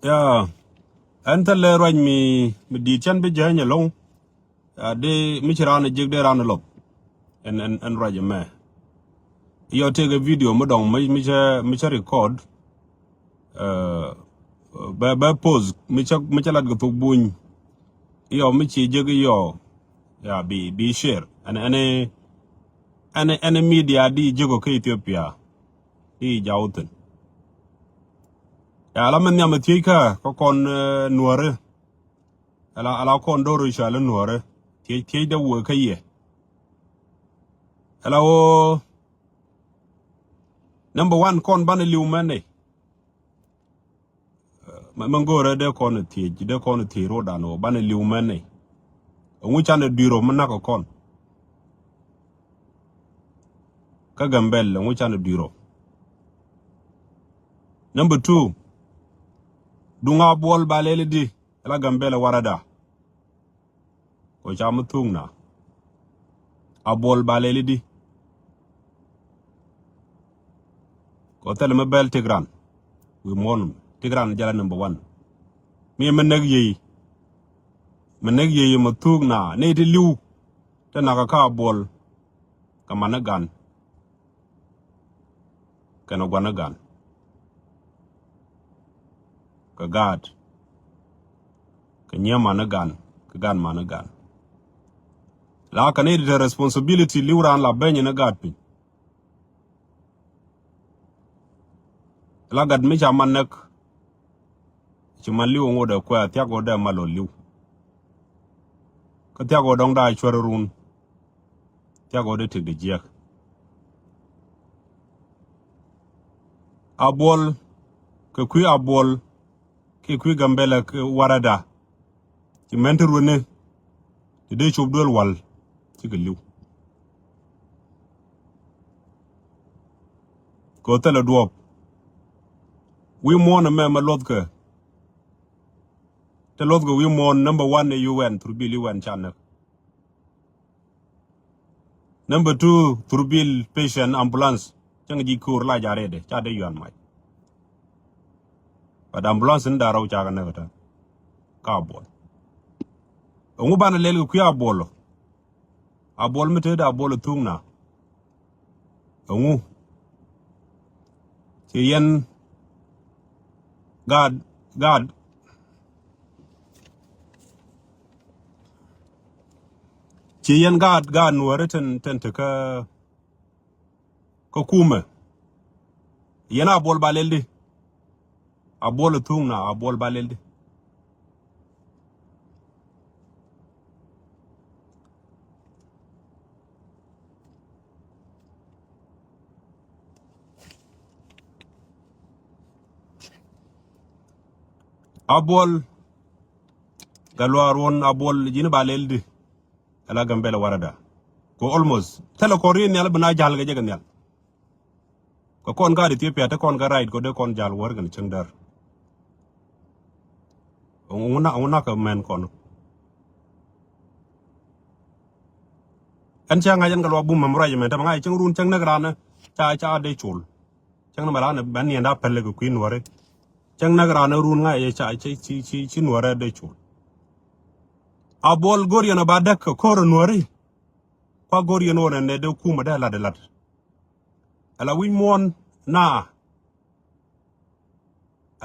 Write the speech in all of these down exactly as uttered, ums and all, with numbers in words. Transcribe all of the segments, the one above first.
Ya, ɛn thilɛ ruac mi, mi di̱i̱t cɛn bi jääny ɛlɔ̱ŋ. Ya, di mi ci raan ɛ jiäk di raan ɛ lɔp. Ɛn, ɛn, ɛn ruac ɛmɛ. Yɔ, tëëkɛ video mi dɔ̱ŋ mi, mi cä, mi cä record. Ɛ, bɛ, bɛ post mi cä, mi cä lat kɛ thok buny. Yɔ, mi ci jiäk yɔ. Ya, bi, bi share. Ɛn, ɛn, ɛn, ɛn media di jiäk ɔ kä Ethiopia. Di jaw thin. Ya, la mɛn nhiam a thiec kä, kä kɔn, ɛ, nuɔri. Ala, ala kɔn doro ca la nuɔri. Thiec, thiec dee wee kä yɛ. Ala woo. Number one, kɔn banɛ liw mɛn ni. Mɛ, mɛ go̱o̱rɛ dee kɔn thiec, dee kɔn thiec ro̱o̱dan woo, banɛ liw mɛn ni. Ɛŋu canɛ dui̱r ɔ mi nak ɔ kɔn. Kä Gambɛl, ɛŋu canɛ dui̱r ɔ. Number two, duŋ a buɔl ba lɛli di, ala Gambɛl ɛ warada. Kɔ ca mi thuk na. A buɔl ba lɛli di. Kɔ thɛlɛ mi bɛl Tigran. Wi̱i̱ muɔ̱n Tigran jala number one. Mi mi näk yey. Mi näk yey mi thuk na. Ni ti li̱w. Te nak a ka a buɔl. Kɛ man ni gan. Kɛnɛ gua̱n ni gan. Kɛ gaat. Kɛ nyiee man ni gan. Kɛ gaat man ni gan. La kɛ ni ti responsibility li̱w raan la benyi ni gaat piny. La gat mi ca man näk. Ci man li̱w ŋot ɛ kuɛ thiak ɣöö dee mal ɔ li̱w. Kä thiak ɣöö dɔ̱ŋ daa cuär run. Thiak ɣöö dee tik di jiɛk. A buɔl, kɛ kui̱ a buɔl, kɛ kui̱ Gambɛlɛ kɛ warada. Ci mɛn ti ruëni, ti dee cop duel wal, cikɛ li̱w. Kɛ thilɛ duɔ̱ɔ̱p. Wi̱i̱ muɔ̱ɔ̱n ɛmɛ mɛ luɔthkɛ. Te luɔthkɛ wi̱i̱ muɔ̱ɔ̱n number one ɛ U N, thurbil U N ca näk. Number two, thurbil patient ambulance. Cäŋ ji̱ ko̱o̱r la ja̱ rɛɛdɛ, ca dee yuan mac. But ambulance in da̱rä wä cakɛ näk kä tän. Ka a buɔl. Ɛŋu banɛ lɛl kɛ kui̱ a buɔl ɔ. A buɔl mi te dee a buɔl ɛ thuŋ na. Ɛŋu. Ci yɛn gaat, gaat. Ci yɛn gaat, gaat nuɔ̱ɔ̱ri tin, tin te kä, kä kumɛ. Yɛn a buɔl ba lɛl di. A buɔl ɛ thuŋ na, a buɔl ba lɛl di. A buɔl. Gat luaar wun a buɔl ji̱n ba lɛl di. Ala Gambɛl warada. Kɛ almost. Thilɛ kɔn ri̱i̱n nhial bi na ja̱l kɛ jɛ kɛ nhial. Kɛ kɔn gaat Ethiopia te kɔn kä right kɔ dee kɔn ja̱l wär kɛn cäŋ däär. Ŋuna, ŋuna kɛ mɛn kɔn. Ɛn cä ŋa̱c ɛn kɛ luaak bum mɛm ruac ɛmɛn tämɛ ŋa̱c cäŋ run cäŋ näk raan. Ca, ca dee col. Cäŋ ni mɛ raan bɛ niɛn da päl kɛ kui̱ nuɔri. Cäŋ näk raan run ŋa̱c ca, ci, ci, ci, ci nuɔri dee col. A buɔl go̱r yɛn a ba däk kɛ ko̱r a nuɔri. Kua go̱r yɛn wä nɛ dee kumɛ dee lat lat. Ala wi̱c muɔ̱ɔ̱n na.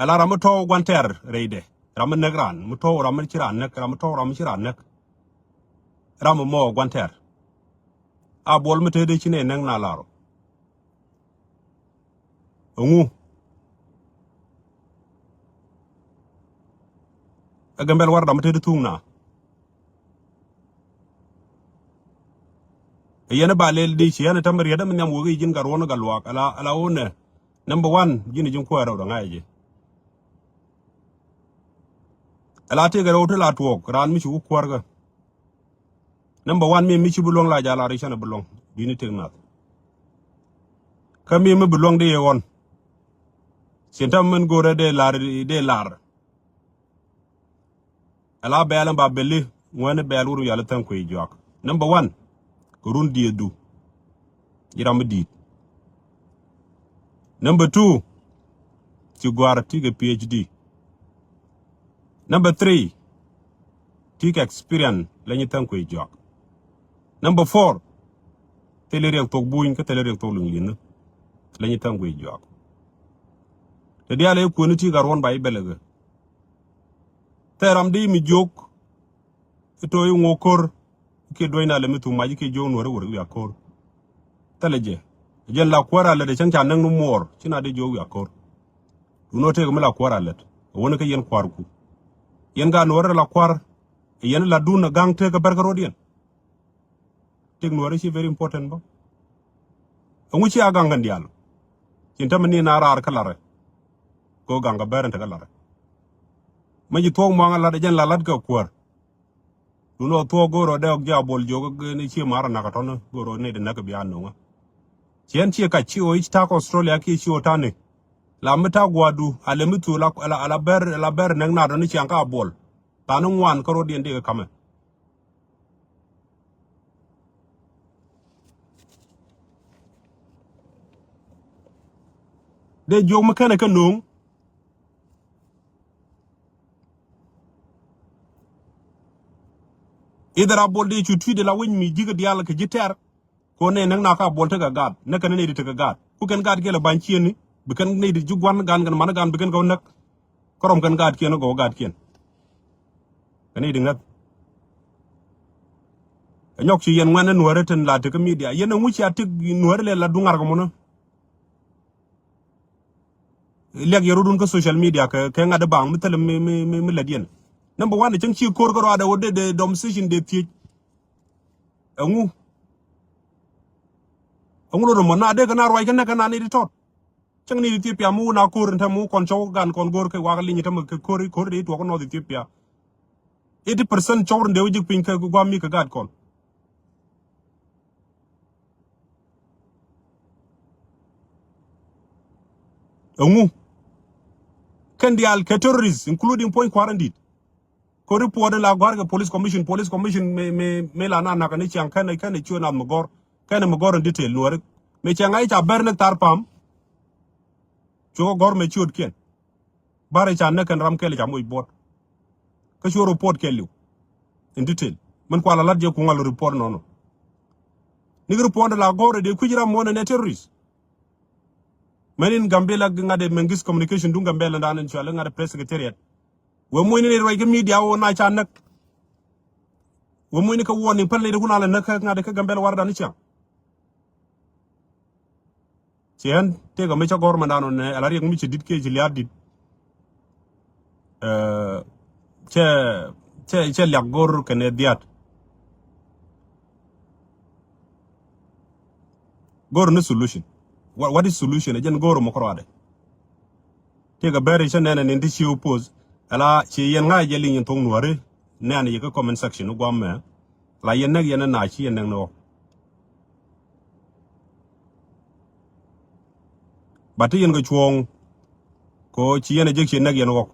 Ala ram mi tɔ̱ gua̱n tɛr rɛydɛ. Ram mi näk raan, mi tɔ̱ ram mi ci raan näk, ram mi tɔ̱ ram mi ci raan näk. Ram mi mɔ gua̱n tɛr. A buɔl mi te dee ci nɛ näk na lar ɔ. Ɛŋu. Ɛ Gambɛl warada mi te dee thuŋ na. Ɛ yɛn ɛ ba lɛl di ci yɛn ɛ tämɛ riɛt ɛ mi nhiam wek i̱ ji̱n gat ruɔ̱n ɛ gat luaak ala, ala wun ɛ. Number one, ji̱n ɛ ji̱n kuäär rɛw dɛ ŋa̱c ɛ ji̱. Ala tëëkɛ rɛw ti la tuɔɔk raan mi ci wä kuäärkä. Number one, mi, mi ci bi luäŋ la jal a ri cɛn ɛ bi luäŋ. Bi̱ni tëk nath. Kä mi, mi bi luäŋ di yɛ ɣɔn. Cin tämɛ min go̱rɛ dee lar, dee lar. Ala bɛɛl in ba beli ŋuɛni bɛɛl wur yal tha̱a̱ŋ kui̱ juak. Number one, kɛ run diɛɛdu. Ji̱ ram mi di̱i̱t. Number two, ci gua̱r ti kɛ P H D. Number three, ti kɛ experience lɛ nyi tha̱a̱ŋ kui̱ juak. Number four, thilɛ riɛk thok buny kä thilɛ riɛk thok luny li̱n lɛ nyi tha̱a̱ŋ kui̱ juak. Tɛ diaal ɛ kuäni ti ka ruɔ̱n ba i̱ bɛlɛ kɛ. Thɛɛr ram di mi jiök i̱ to̱ i̱ ŋo̱o̱k ko̱r kiɛ duɔ̱ny na lɛ mi thum mac kiɛ jiök nuɔ̱ɔ̱ri wär wiak ko̱r. Thilɛ jɛ. Jɛn la kuäär a lät ɛ cäŋ ca näk ni muɔɔr ci na di jiök wiak ko̱r. Duundɛ ɣöö tëëkɛ mi la kuäär a lät ɛ wäni kä yɛn kua̱rku. Yɛn gaat nuɔ̱ɔ̱ri la kua̱r ɛ yɛn la duun ɛ ga̱ŋ tëëkɛ bärkä ro̱diɛn. Tëëk nuɔ̱ɔ̱ri ci very important bä. Ɛŋu ci a ga̱ŋ kɛn diaal. Cin tämɛ ni na raar kä larɛ. Kɛ ɣöö ga̱ŋ kɛ bɛr ɛn tekä larɛ. Mɛ ji̱ thuɔ̱k muaŋ a lat ɛ jɛn la lat kɛ kuäär. Duundɛ ɣöö thuɔ̱k go̱o̱r ɣöö dee ɔk ji̱ a buɔl jiök ni cie ma̱a̱r ɛ nakä tɔ̱ni go̱o̱r ɣöö ni di näk kɛ bia no̱ŋä. Ciɛn ciɛ kac ci ɣöö i̱ ta̱a̱ kä Australia kiɛ ci ɣöö ta̱a̱ni. La mi ta̱a̱ gua̱a̱du a lɛ mi thuu la, la, la bɛr, la bɛr näk naat ɔni ciaŋ kä a buɔl. Tha̱a̱ni ŋuan kä ro̱diɛn dee kɛ ka̱mɛ. Dee jiök mi kɛnɛ kä no̱o̱ŋ. Ither a bol dee cu tui̱dɛ la wec mi ji̱kä diaal kɛ ji̱ tɛr. Ko nɛ näk na ka bol tekɛ gaat näk kɛn nɛy di tekɛ gaat ku kɛn gaat kiɛn lɛ ba̱ny ciëni bi kɛn nɛy di ji̱ gua̱n gan kɛn man gan bi kɛn kɛ wä näk. Kä rɔm kɛn gaat kiɛn gɔw gaat kiɛn. Kɛn nɛy di ŋäth. Ɛ nyɔk ci yɛn ŋuɛn ni nuääri tin la tekä media yɛn ɛ ŋuci a tek nuääri lɛ la duŋar kɛ munä. Liak yɛ rot wun kä social media kɛ, kɛ ŋa̱t di baŋ mi thilɛ mi, mi, mi, mi lät yɛn. Number one, cäŋ ci ko̱r kä ruaadɛ wä dee, dee dɔm station dee thiec. Ɛŋu? Ɛŋu lot ɛmɔ na dee kɛ na ruac kɛ näk kɛ na ni di tɔt. Cäŋ ni di Ethiopia mi wun a ko̱r in tɛm mi wun kɔn cɔw gan kɔn go̱r kɛ wak liny in tɛm kɛ ko̱r, ko̱r di tuɔk North Ethiopia. Eighty percent cɔw rin dee wä jik piny kɛ guam mi kɛ gaat kɔn. Ɛŋu? Kɛn diaal kɛ terrorists, including puɔ̱ny kua̱r in di̱t. Kɛ report in la gɔ̱a̱r kɛ police commission, police commission mëë, mëë, mëë la na nak ni ciaŋ kɛn, kɛn ciö nath mi gɔ̱r, kɛn mi gɔ̱r in detail nuɔri. Mëë ciaŋ a i̱ ca bɛr ni thar pam. Cuɔ gɔ̱r mëë ciötkiɛn. Bärɛ ca näk kɛn ram kɛl ca moc buɔt. Kä cu report kɛl liw in detail. Min kual a lat jɛ kuŋ al report nɔnɔ. Ni report la gɔr dee kui̱c ram mɔnɛ nɛ terrorist. Mɛn in Gambela ŋa̱t de Mengis communication duŋ Gambela dan in cual ŋa̱t de press secretariat. Wee muɔ̱ny ni ruac kä media wä na ca näk. Wee muɔ̱ny ni kä warning päl ni de kun alɛ näk kä ŋa̱t de kä Gambela war dan in ciaŋ. Ci ɣän tëëkɛ mi cä gɔ̱r mɛndan ɣän ɛ la riɛk mi ci di̱t kiɛ ci lia̱a̱ di̱t. Ɛ, cɛ, cɛ, cɛ liak go̱r kɛnɛ dhia̱a̱t. Go̱r ni solution. What, what is solution? Ɛ jɛn go̱r mɔ kärɔadɛ. Tëëkɛ bɛr i̱ cä nɛn ɛn in ti ci oppose. Ala ci yɛn ŋa̱c jɛ liŋ in thok nuääri. Nɛn yɛ kä comment section ni guam mɛ. La yɛn näk yɛn ɛn na ci yɛn näk ni ɣɔk. Ba ti yɛn kɛ cuɔ̱ɔ̱ŋ. Kɛ ɣöö ci yɛn ɛ jek ci näk yɛn ɣɔk.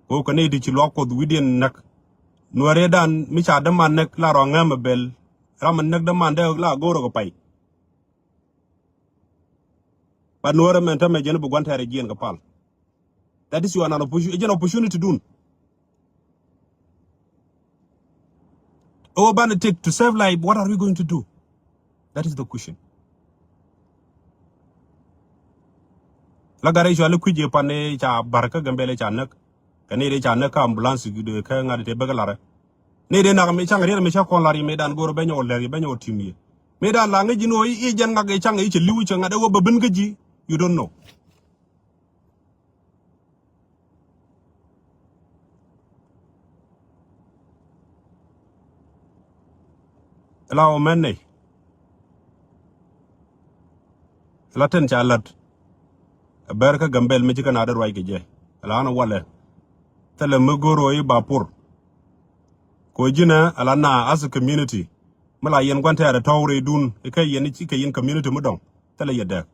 Kɛ ɣöö kɛ nɛy ti ci luak Kuɔth wi̱diɛn näk. Nuääri dan mi ca däman näk la rɔ ŋämɛ bɛl. Ram mi näk däman dee la go̱o̱rä kɛ pay. Ba nuɔrɛ mɛn tämɛ jɛn bi gua̱n tɛɛrɛ jiɛn kɛ pal. That is your an opportunity, jɛn opportunity dun. Ɛ wä banɛ take to save life, what are we going to do? That is the question. La garɛ cuali kui̱c ɛ pan ɛ ca bar kä Gambela ca näk. Kɛ ni dee ca näk kä ambulance kɛ ŋa̱t tɛ bäkä larɛ. Ni dee nak mi caŋ riet mi ca kɔn lar yi mi dan go̱r bɛ nyɔk lɛr yi bɛ nyɔk tim yi. Mi dan la ŋäc ji̱n ɣöö i̱ jɛn ŋak i̱ caŋ i̱ cɛ li̱w i̱ cɛ ŋa̱t ɛ wä bä bin kä ji̱. You don't know. Ila wä mɛn nɛy. Ila tɛn ca la̱t. Ɛ bɛr kä Gambela mi ci kɛ na dee ruac kɛ jɛ. Ila an walɛ. Thilɛ mi go̱r ɣöö i̱ ba pur. Kɛ ɣöö ji̱nɛ ala na as a community. Mi la yɛn gua̱n tɛɛrɛ tɔ̱w rɛydun i̱ kɛ yɛn i̱ ci kɛ yɛn community mi dɔ̱ŋ. Thilɛ yɛ dɛɛk.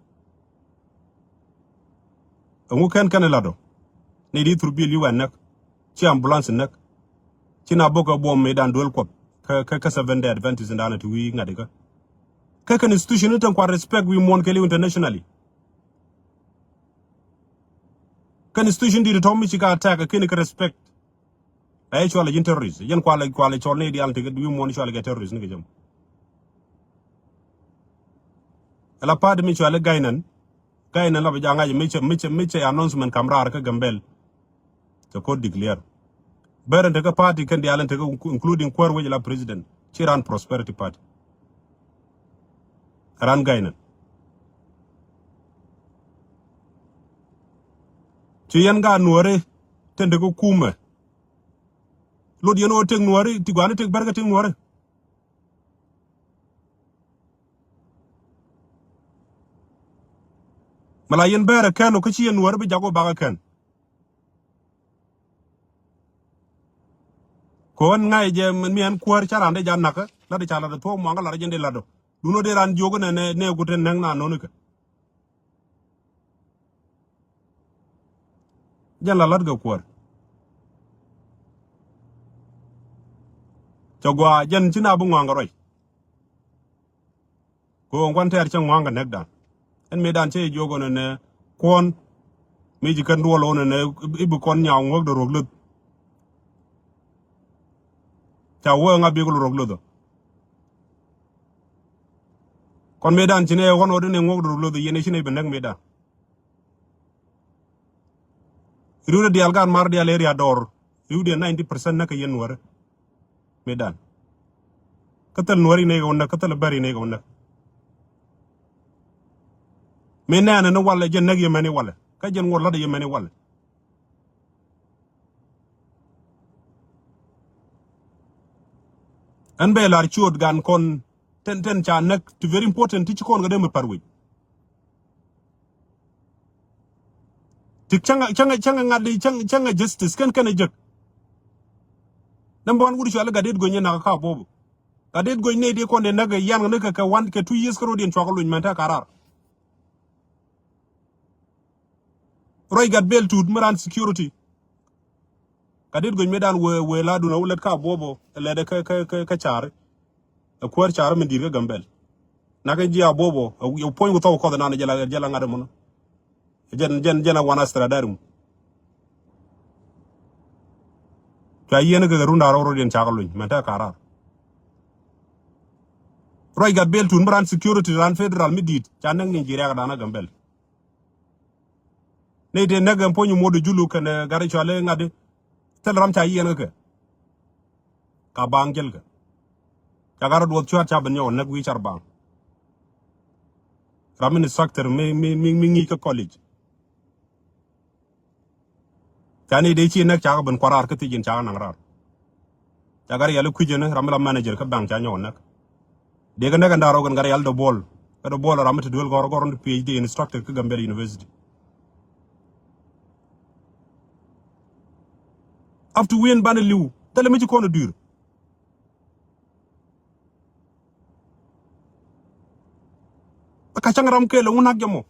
Ɛŋu kɛn kɛn ilat ɔ? Ni di thurbil i̱ wɛn näk. Ci ambulance näk. Ci na bok kɛ buɔm mi dan duel Kuɔth. Kä, kä, kä Seventh Day Adventist in dan ti wi̱i̱ ŋa̱t ikä. Kä kɛn institution ni tɛn kuat respect wi̱i̱ muɔ̱ɔ̱n kɛɛliw internationally. Kɛn institution di ti tɔ̱ mi ci ka attack kɛn kɛ respect. Ɛ cual ji̱n terrorist. Yɛn kual, kual cɔl ni dial ti kɛ dui̱ muɔn cual kɛ terrorist ni kɛ jɛ mɔ. Ala party mi cual i̱ Gainɛn. Gainɛn la bi ja̱ ŋa̱c mi cɛ, mi cɛ, mi cɛ announcement kam raar kä Gambel. Cɛ kɔ declare. Bɛr in tekɛ party kɛn dial in tekɛ including kuäär wec la president. Ci ran Prosperity Party. Ran Gainɛn. Ci yɛn gaat nuɔri tin tekɛ kumɛ. Lot yɛn ɣöö tëk nuɔri, ti gua̱a̱ni tëk bɛr kä tëk nuɔri. Mɛ la yɛn bɛɛrɛ kɛn ɔ kä ci yɛn nuɔri bi jak ɔ bakä kɛn. Kɛ ɣän ŋa̱c jɛ mi ɛn kuäär ca raan dee ja nakä lat ca lat ɔ thuɔ̱k muaŋkä lat ɔ jɛn dee lat ɔ. Dun ɔ dee raan jiök nɛ nɛ nɛ ku te nɛŋ na nɔni kɛ. Jɛn la lat kɛ kuäär. Cɛ gɔaa jɛn ci na bi ŋɔaŋ kɛ ruac. Kɛ ɣöö ŋuan tɛɛr cä ŋɔaŋ kɛ näkdan. Ɛn mëëdan cä yɛ jiök ɣöö nɛ kuɔn. Mi ci kɛn duɔl ɣöö nɛ i̱ bi kɔn nyaw ŋuäk dee ruɔk löth. Ca wee ŋa bik luɔk luɔth ɔ. Kɔn mëëdan ci nɛ ɣɔn ɣöö dee nɛ ŋuäk luɔk luɔth ɔ yɛn ɛ ci nɛ bi näk mëëdan. Riwdɛ diaal gaat mar diaal area dɔɔr. Riwdɛ ninety percent näk kɛ yɛn nuɔrɛ. Mëëdan. Kä thil nuɔri nɛ kɛ wä näk, kä thil bɛri nɛ kɛ wä näk. Mëë nɛɛnɛ ni walɛ jɛ näk yɛ mɛni walɛ. Kä jɛn wä lat yɛ mɛni walɛ. Ɛn bɛ lar ciöt gan kɔn ten ten ca näk ti very important ti ci kɔn kɛ dee mi par wec. Ti cäŋɛ cäŋɛ cäŋɛ ŋa̱t di cäŋɛ cäŋɛ justice kɛn kɛn ɛ jek. Number one wut cuali gat det gony ɛ nak kä Abobo. Gat det gony nɛ di kɔn dee näk ɛ yan ni kɛ kɛ one kɛ two years kä rot yɛn cuak luny mɛn te karar. Ruac gat bel tut mi ran security. Gat det gony mëëdan wee wee la dun a wä lät kä Abobo ɛ lɛt ɛ kä kä kä kä car. Ɛ kuäär car mi di̱i̱t kä Gambel. Nak ɛ ji̱ Abobo ɛ puɔ̱ny ku thɔw kɔth nan jɛ la jɛ la ŋa̱t ɛmɔnɔ. Jɛn jɛn jɛn a wan astra darum. Ca yiɛn kɛ run da̱r rɔ rot yɛn cak luny mɛn te karar. Ruac gat bel tut mi ran security ran federal mi di̱i̱t ca näk ni ji̱ riak dan a Gambel. Ni te näk ɛn puɔ̱ny muɔt julu kɛn ɛ gat cuali ŋa̱t di. Thil ram ca yiɛn kɛ kɛ. Ka baŋ jɛl kɛ. Ca gat rɔ duɔth cua̱t ca ben nyɔk näk wi̱i̱ car baŋ. Ram mi instructor mi mi mi mi ŋi̱i̱c kä college. Ca ni dee ci näk cakɛ ben kua̱r raar kä thiec in cakɛ naŋ raar. Ca gat rial i̱ kui̱c in ram mi la manager kä baŋ ca nyɔk näk. Dee kä näk in da̱r rɔ kɛn gat rial dee buɔl kä dee buɔl ram mi te duel gɔr gɔr in PhD instructor kä Gambel University. Up to win banɛ li̱w thilɛ mi ci kɔn ɛ dui̱r. Kä cäŋ ram kɛɛl ɛ ŋun nak jɛ mɔ.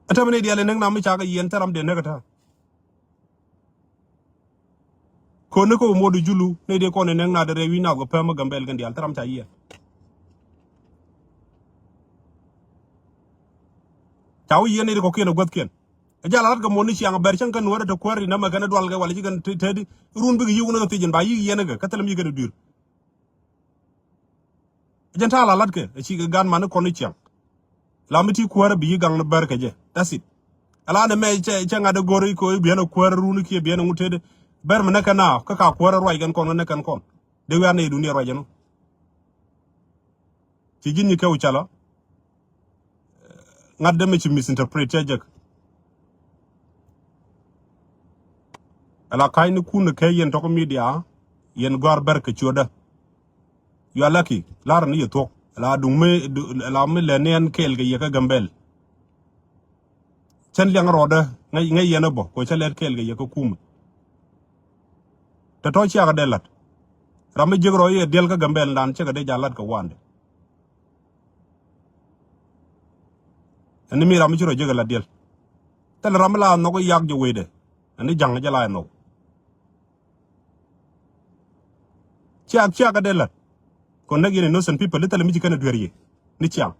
Ɛ tämɛ ni diaal ɛ näk nam mi cakɛ yiɛn thil ram dee näk ɛ ta̱a̱. Kön ni kä wä muɔt julu ni dee kɔn ɛ näk na dee rɛy wi̱c nath kɛ päm ɛ Gambel kɛn diaal thil ram ca yiɛn. Ca wä yiɛn ni dee kɔkiɛn ɛ guäthkiɛn. Ɛ jal a lat kɛ muɔt ni ciaŋ ɛ bɛr cäŋ kɛn nuäärä te kuäär ri nɛmɛ kɛn ɛ dual kɛ wal ci kɛn te te di run bikɛ yiw ni kɛ thiec in ba yi̱k yiɛn ni kɛ kä thil mi kɛn ɛ dui̱r. Jɛn ta̱a̱ la latkɛ ɛ ci kɛ gan mani kɔn ni ciaŋ. La mi ti kuäärä bi yi gaŋ ni bär kɛ jɛ. That's it. Ala ni mɛ cɛ cɛ ŋa̱t go̱ri ko biɛn kuäärä runi kiɛ biɛn ŋut tëëdɛ. Bär mi näkɛ na kä ka kuäärä ruac kɛn kɔn kä näk kɛn kɔn. Dee wiaa ni dunia ruac ɛn. Ci ji̱n nyi kɛ wä calɔ. Ŋa̱t dee mi ci misinterpret cɛ jek. Ala ka̱ny ni kun kɛ yɛn tɔk media yɛn gɔ̱a̱r bɛr kɛ ciötdä. You are lucky. Lar ni yɛ thuɔ̱k ala duŋ mi ala mi lɛ ni ɛn kɛɛl kɛ yɛ kä Gambel. Cɛn liaŋ rɔɔdä ŋäc ŋäc yɛn ɛ bä kɛ cä lɛt kɛɛl kɛ yɛ kä kumä. Tɛ tɔ̱ ciakɛ dee la̱t. Ram mi jiäk rɔ yɛ diɛl kä Gambel dan cɛ kɛ dee ja la̱t kɛ wandɛ. Ɛn ni mi ram mi ci rɔ jiäk ɛ la̱t diɛl. Thilɛ ram mi la nhɔk i̱ yak jɛ wecdɛ. Ɛn ni ja̱ŋ jɛ la ɛ nhɔk. Ciak ciak kä dee la̱t. Kɔn näk yɛn innocent people i̱ thilɛ mi ci kɛn ɛ duer yɛ ni ciaŋ.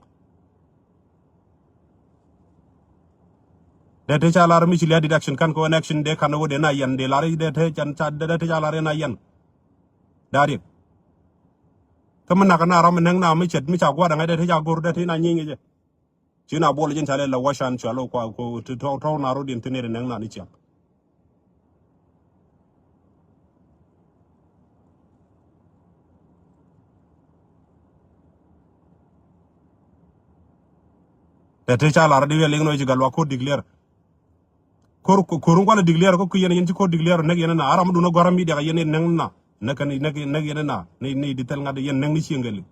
Dee te ca lar mi ci lia̱a̱ dit action kan kɛ wä nɛ action dee kan wä dee na yɛn dee lar dee te ca dee te ca lar yɛn a yɛn. Daa riɛk. Kä mi nak na ram mi nɛŋ na mi cɛt mi ca gua̱a̱r daŋ dee te ca go̱r dee te na nyieny kɛ jɛ. Ci na buɔl jin ca lɛ la wacan cua lo kua ko ti tɔw tɔw na rot in ti neri nɛŋ na ni ciaŋ. Tɛ ti ca lar di wiɛ liŋ nɔ ci gal wa ko declare. Kor kor kuala declare ko ku yɛn yɛn ci ko declare nɛk yɛn na aram dun gɔram media yɛn nɛŋ na nɛk nɛk nɛk yɛn na ni ni di thɛl ŋat yɛn nɛŋ ni cieŋ gɛli.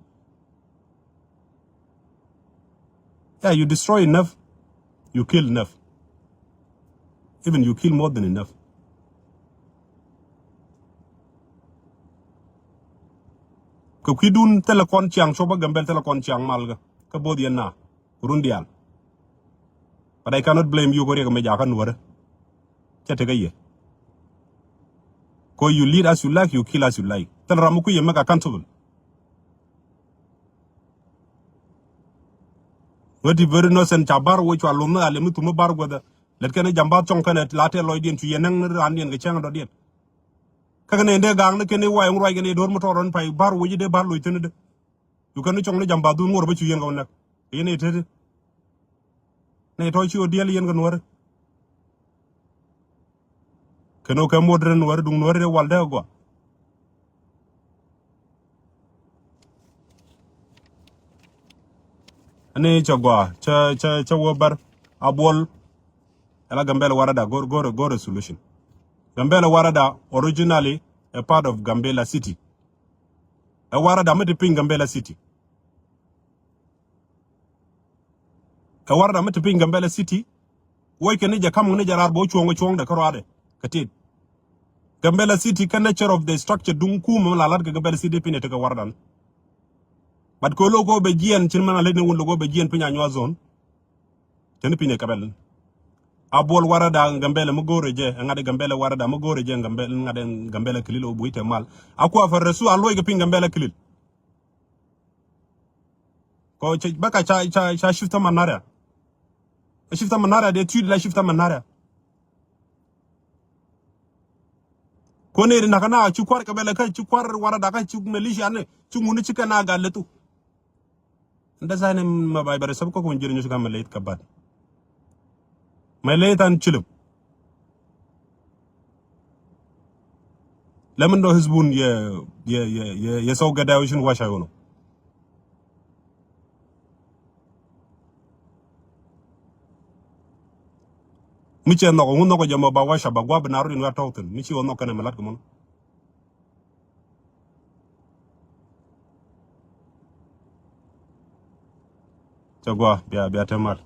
Yeah, you destroy enough, you kill enough. Even you kill more than enough. Kɛ kui̱dun thilɛ kɔn ciaŋ copä Gambɛl thilɛ kɔn ciaŋ malkä kä both yɛn na run diaal. But I cannot blame you kɛ riɛk mɛ jakä nuɔrä. Cɛ tekɛ yɛ. Ko you lead as you like, you kill as you like. Thilɛ ram mi kui̱ yɛ mɛk accountable. Ŋäti very innocent ca bar wec cua lom ni a lem ni thum mi bar guäthä. Lɛt kɛn jam ba cɔŋ kɛn la tɛl lɔcdiɛn cu yɛ nɛŋ ni raandiɛn kɛ cäŋ dɔ̱diɛn. Kä kɛn in dee ga̱a̱ŋ ni kɛn in wa̱i̱ in ruac kɛn in do̱r mi tɔɔr rɔn pay bar wec in dee bar loc thi̱n in dee. Cu kɛn ni cɔŋ ni jam ba dhun ŋuɔr bä cu yɛn kɛ wä näk. Yɛn in teti. Ni tɔ̱ ci wä diɛl yɛn kɛ nuɔ̱ri. Kɛn ɔ kɛ muɔt rɛn nuɔ̱ri duŋ nuɔ̱ri rɛ wal dee gɔaa. Ani cɛ gɔaa cɛ cɛ cɛ wä bär a buɔl. Ɛla Gambɛl Warada go̱r go̱r go̱r a solution. Gambɛl Warada originally a part of Gambela City. Ɛ Warada mi ti piny Gambela City. Ɛ Warada mi ti piny Gambela City. Wec kɛ ni jɛ kam ni jɛ raar bä cuɔ̱ŋ cuɔ̱ŋdɛ kä ruaadɛ kɛ tit. Gambela City kä nature of the structure duŋ kumɛ mi la lat kɛ Gambela City piny ɛ tekɛ Waradan. But kɛ lo̱k kɛ wä bɛ jiɛn cin mɛn a lec ni wun lo̱k kɛ wä bɛ jiɛn piny a nyuath zone. Teni piny ɛ kɛ bɛl. A buɔl Warada Gambela mi go̱o̱rɛ jɛ ɛ ŋa̱t ɛ Gambela Warada mi go̱o̱rɛ jɛ ɛ Gambela ŋa̱t ɛ Gambela Kilil ɔ buc tɛ mal. A kua fɛ resu a luɔc kɛ piny Gambela Kilil. Kɔ cɛ bä ka ca ca ca shifta manaria. A shifta manaria dee tui̱t la shifta manaria. Ko neri naka na ci kuar kɛ bɛlɛ kä ci kuar Warada kä ci militia ni ci ŋuni ci kɛ na gal letu. Nda sa ni ma bay bɛrɛ sab ko kun jiri nyusi ka ma leit ka bat. Ma leit an chilum. Lɛ min dɔ hizbun yɛ yɛ yɛ yɛ yɛ sɔw gɛdɛ wisin washa yono. Mi cɛ nhɔk ŋun nhɔk jɛ mɔ ba washa ba guap bi na rut in wa tɔk thin mi ci wä nhɔk kɛnɛ mi lat kɛ mɔn. Cɛ gua bia bia te mal.